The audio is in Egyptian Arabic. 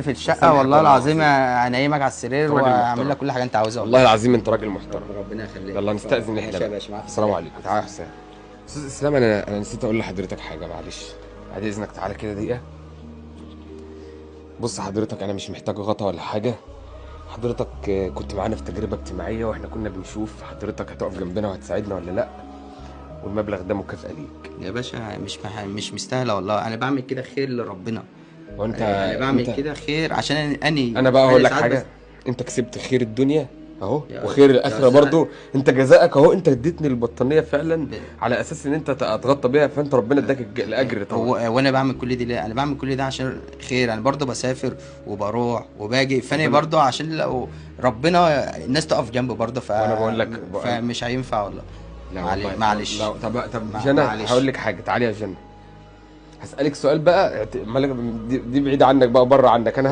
في الشقة سامحك والله والله العظيم العظيم. هنيمك على السرير أنت راجل واعمل محترم. لك كل حاجة انت عاوزها. والله العظيم انت راجل محترم. ربنا يخليك. يلا نستأذن احنا ماشي يا بقى. باشا، مع السلام عليكم. تعالى يا حسام. استاذ اسلام، انا نسيت اقول لحضرتك حاجة، معلش بعد اذنك تعالى كده دقيقة. بص حضرتك، انا مش محتاج غطا ولا حاجة. حضرتك كنت معانا في تجربه اجتماعية، واحنا كنا بنشوف حضرتك هتقف جنبنا وهتساعدنا ولا لا، والمبلغ ده مكافاة ليك. يا باشا مش مستاهلة والله، انا بعمل كده خير لربنا. وانت انا بعمل انت كده خير عشان اني انا بقى هقول لك ساعات حاجة، بس- انت كسبت خير الدنيا اهو يا- وخير يا الاخرة أستاذ- برضو. انت جزاءك اهو، انت اديتني البطانيه فعلا ب- على اساس ان انت تتغطى بيها، فانت ربنا اداك الاجر طبعا. هو وانا بعمل كل دي ليه؟ انا بعمل كل ده عشان خير. انا برضه بسافر وبروح وباجي، فانا ربنا- برضه عشان لو ربنا الناس تقف جنبي برضه. وأنا بقول لك- فمش هينفع والله. لا والله معلش. لا طب جنى معلش. هقول لك حاجة، تعالي يا جنى هسألك سؤال بقى، مالك دي بعيدة عنك بقى، بره عنك. انا